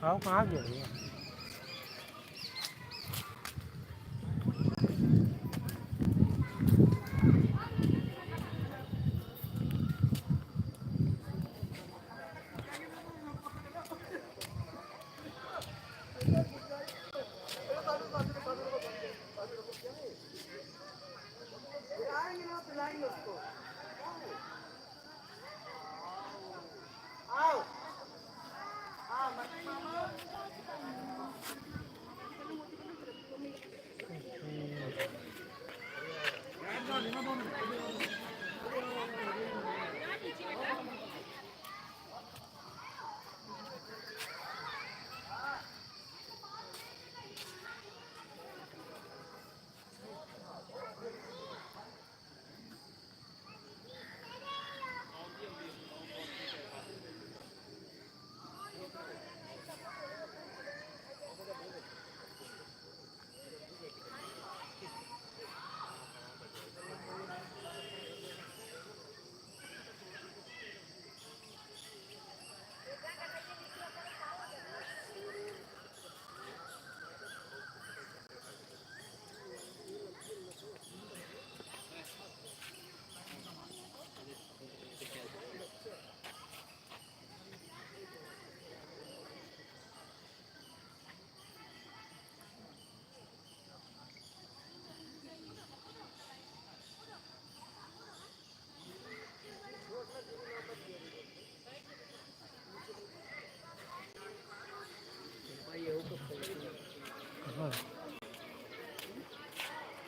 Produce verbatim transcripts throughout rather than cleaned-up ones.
आओ, कहाँ गया भैया?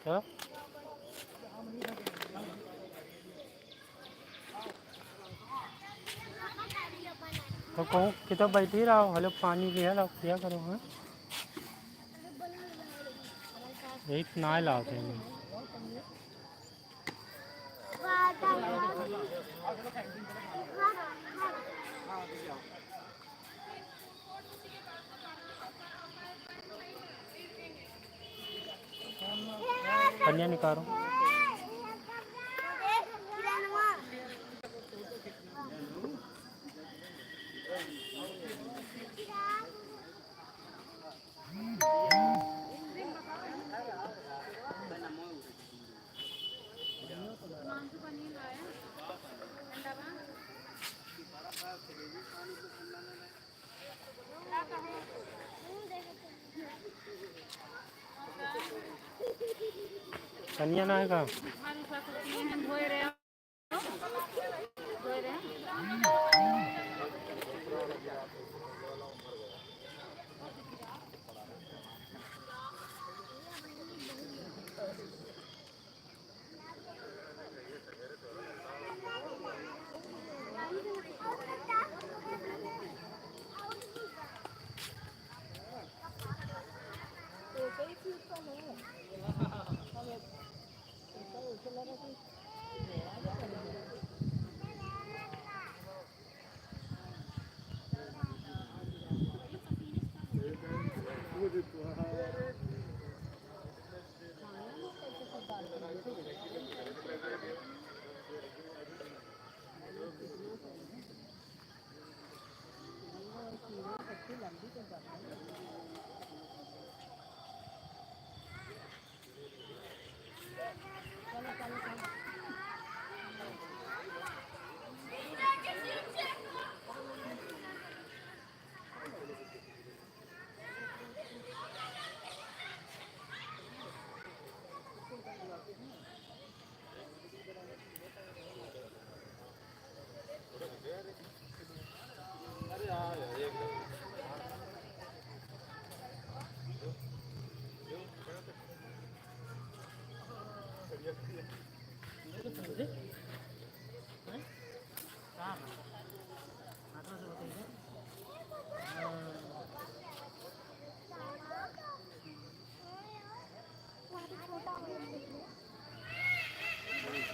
क्या? तो कहूँ कि तो बैठी रहो, हलो पानी लिया लो, क्या करो, हाँ? यही तो ना लाते हैं। पनिया निकालो। पनिया ना है का?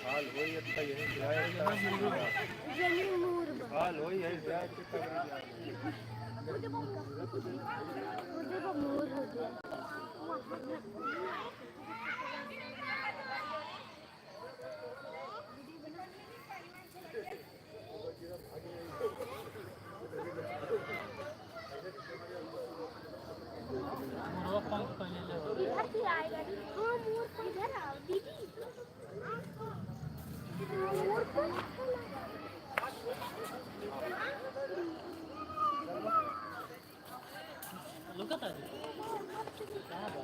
हाल होई, अच्छा यही जाए। हाल होई, यही जाए। इधर भी आएगा। हाँ, मोर पर इधर आओ, दीदी। मोर पर। लुकत आ रही। क्या बात है?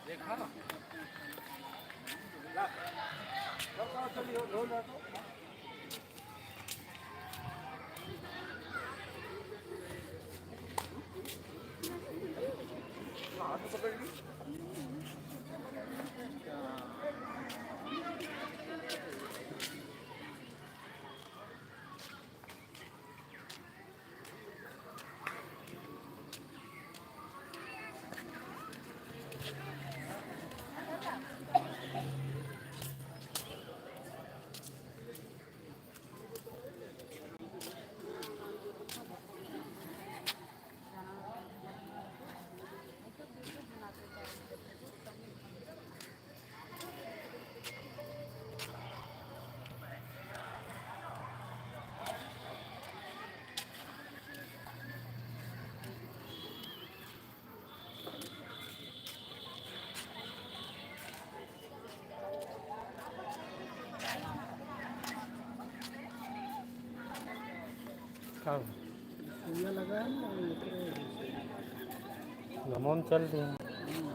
देखा ना? चलिए, हो जाए तो। का हुआ? सुइया लगा है ना, ये तो घमवा में चल दिया। हम्म।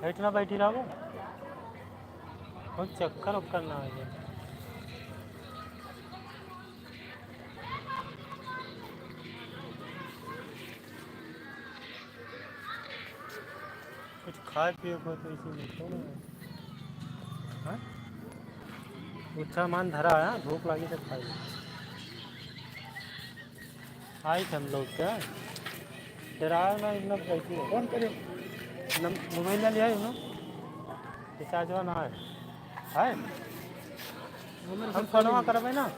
हट ना, बैठी रहो। कोई चक्कर उक्कर ना आ जाए। कुछ खाए पिए को तो इसी में थोड़ा है। हाँ? कुछ सामान धरा है, हाँ? भूख लगी तो खाई। आई थे हम लोग क्या? डराओ ना, इतना बैठी है। फोन करो। नम-, मोबाइल ले लिया है ना? रिचार्जवा ना है। है? हम फोनवा करबे ना।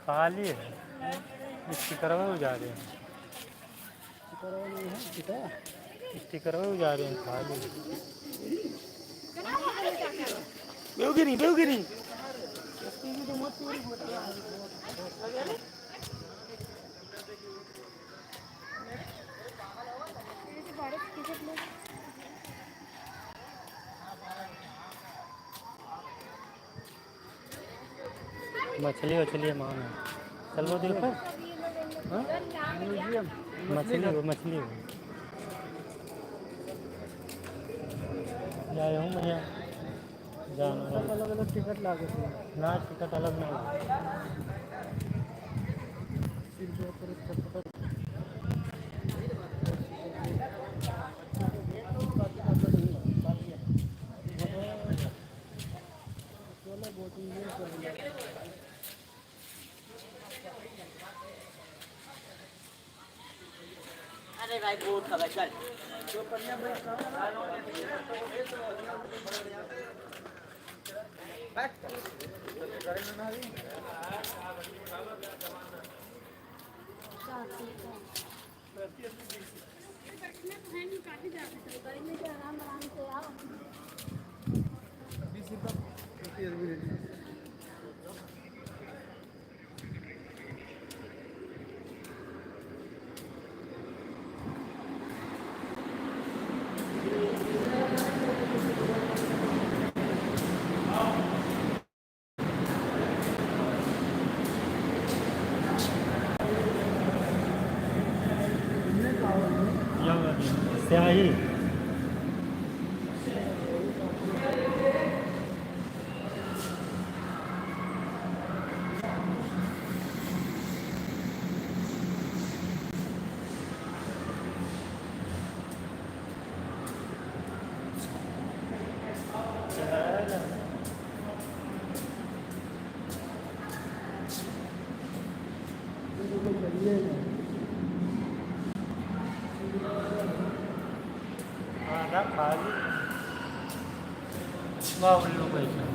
खाली है, स्टिकरवा उजारे हैं। स्टिकरवा नहीं है, किता? स्टिकरवा उजारे हैं, खाली। बेवगिरी, बेवगिरी। मछली वछली है, मान है। चल वो देखो। हाँ? म्यूजियम। मछली हो, मछली हो। जाए हूँ भैया। जाना है। सब अलग अलग टिकट लागे थे। ना, टिकट अलग ना लागे। अरे भाई, बहुत खबर चल। स्याही। आधा खाली। वाह, उल्लू बैठा।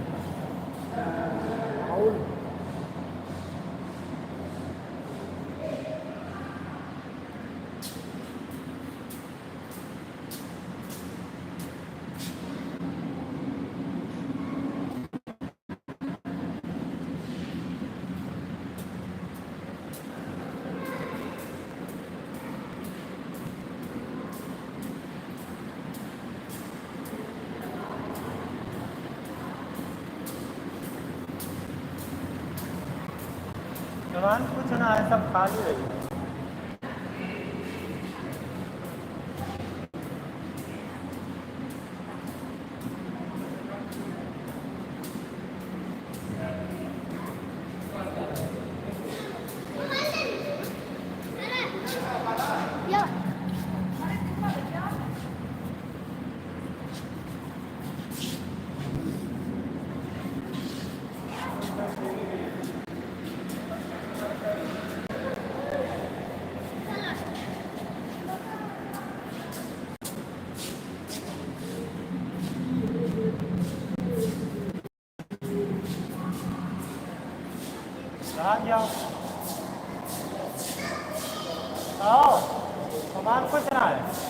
सामान कुछ ना है, सब खाली है। आ जाओ। आओ, सामान कुछ ना है।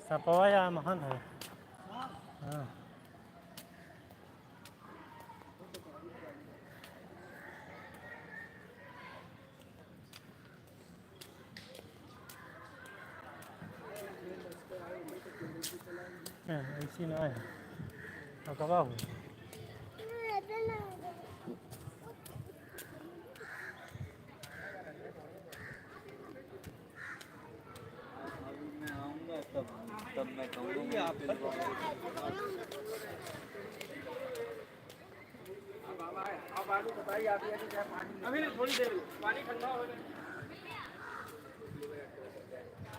सपवा या महन है। हाँ। हाँ, ऐसी ना है। तो कब आओ? अभी मैं आऊँगा तब, तब मैं कहूँगा, मैं फिर अभी नहीं, थोड़ी देर, पानी ठंडा हो जाए।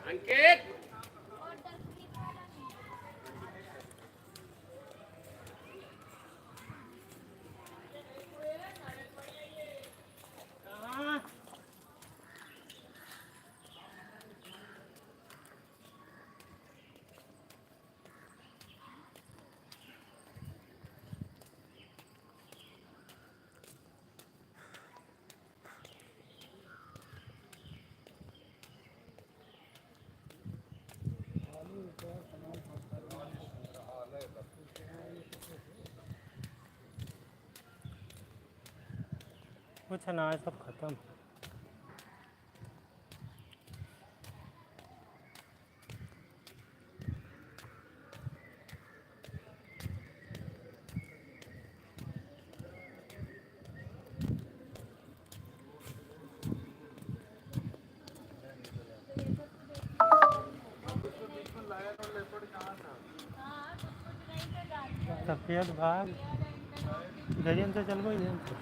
अंकित। कुछ ना है, सब खतम। सफेद बाघ। इधर से चलबो, इधर से।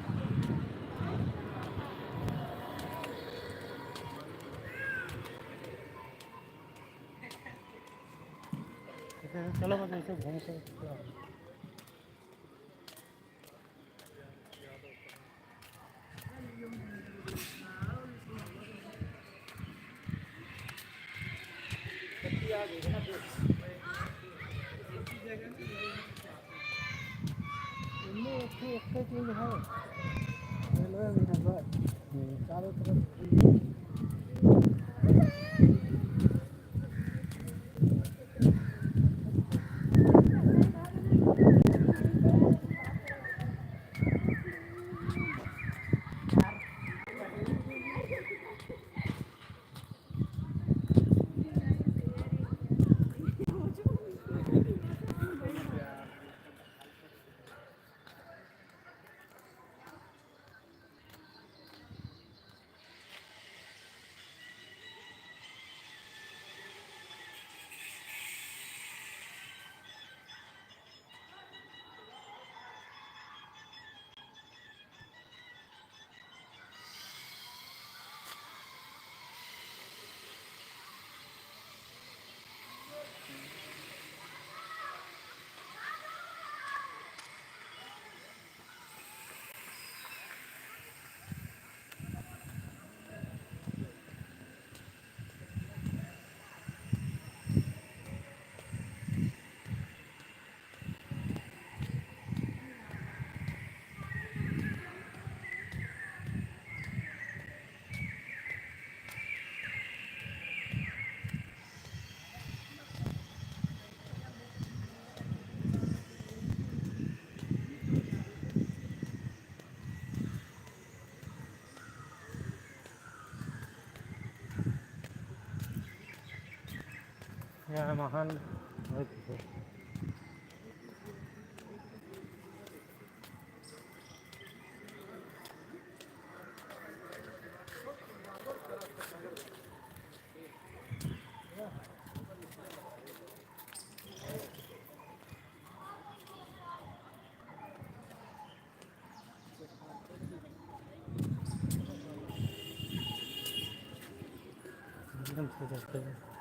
इधर से चलो, बस ऐसे घूम के। इनमें एक ही, एक ही चीज है, रेलवे भी है बस। हम्म। चारों तरफ। यहाँ महान। एकदम से जाते हैं।